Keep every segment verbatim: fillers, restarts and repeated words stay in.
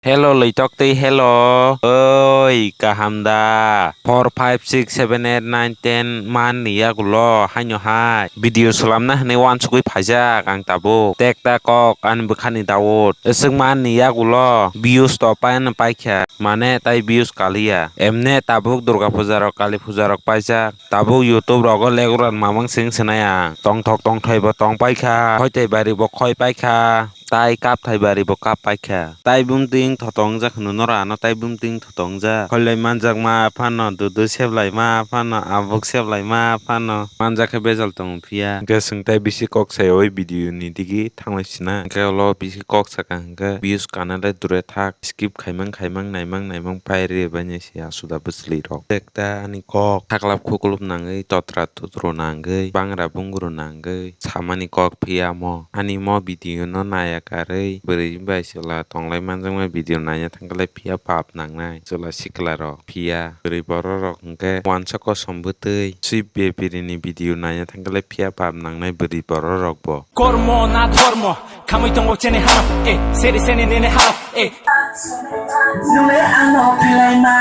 Hello Loitok tei hello. Oi, kaham da? Four, five, six, seven, eight, nine, ten man ni yagulo haino hai video slamna hinwi wansugwi phaijak ang tabuk. Tekta kok ani bwkhani Daud. Aswk man ni yagulo views to paino paikha. Mane tai views kaliya. Emne tabuk Durga puja rok, Kali puja rok paijak. Tabuk YouTube rogo leguran mamang sing sinai ang. Tongthok tongthai bo tong paikha. Khoitai bari bo khoi paikha. Tai kapthai bari bo kap paikha. Tai bumting thoto wngjak hwno noro ano tai bumting thoto wngjak. Khoilai manjak ma phano, dudui seplai ma phano, abuk seplai ma phano. Manjak khe bejal tongo phiya. Hwnkhe chwng tai bisi kok sayawi video ni digi thanglai sina. Hwnkhe ulo bisi kok saka hwnkhe views kana le dure thak. Skip khaimang khaimang naimang naimang pairi bainai se asuda bwchwlwi rok. Tekta ani kok thaklap khuklwp nangwi totra totro nangwi bangra bungro nangwi samani kok phiya mo. Ani mo video no naya karwi bwrwi bai chwla tonglai manjakma video nanya thangkhe phiya pap nangnai chwla sikla rok phiya bwrwi borok rok hwnkhe wansa kosom bwtwi swi bepiri ni video nanya thangkhe phiya pap nangnai bwrwi borok rok bo. Kormo na dhormo, khamwi tongo chene hano, eh, seri sene nene hano, eh. Nungni ano philaima.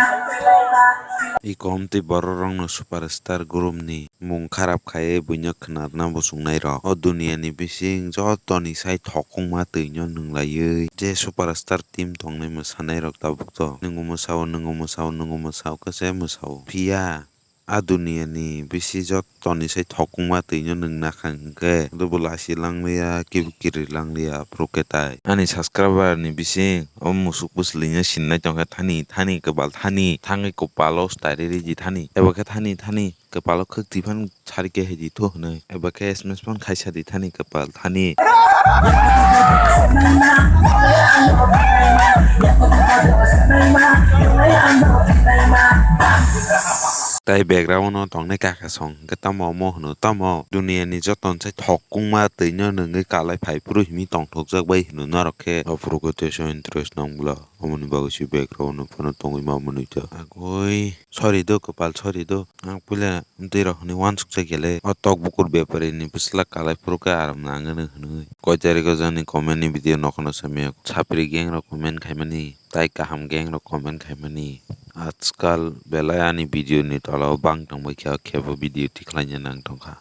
I kom tei bororokno superstar group ni mung kharap khaiwi buino khwnarna muchungnairok. O duniani bising jotoni sai thokungma twino nwnglaiwi je superstar team tongnai mwsanairok tabuk to. Nwngo mwsao, nwngo mwsao, nwngo mwsao, khe se mwsao. Phiya a duniani bisi jotoni sai thokungma twino nwng nakha hwnkhe, dubula si langliya, kibu kiri langliya, aphuru khe tai. Ani subscriber ni bising o musuk bwswlwino sinnai tongkha thani, thani kwbal thani, thangwi kwpalo stari ridi thani, eba khe thani, thani kwpalo khwk twi phano sari khe hai di thu hwnwi, eba khe S M S phone khaisa di thani kwpal thani. Tai background o tongnai kaka song hwnkhe tamo omo hwno tamo duniani joto sai thokungma twino nwngwi kalai phai phuru himwi tongthokjak bai hwno norok khe. Aphuru khe teisa interest nang bwla omoni bagwi se background o phano tongwi ma mwnwi ta. Agoi sorry do kwpal sorry do. Ang puila twi rok hwnwi uansukjak ya le. O tok bukur bepari ni bwsla kalai phuru khe aram nang hwnwi hwnwi. Koi tarik o jani comment ni video no kheno samya. Chapri gang rok comment khaimani, tai kaham gang rok comment khaimani. Ajkal belai ani video ni tola o bang tongbai khe, o khe bo video tikhlaina nang tongkha.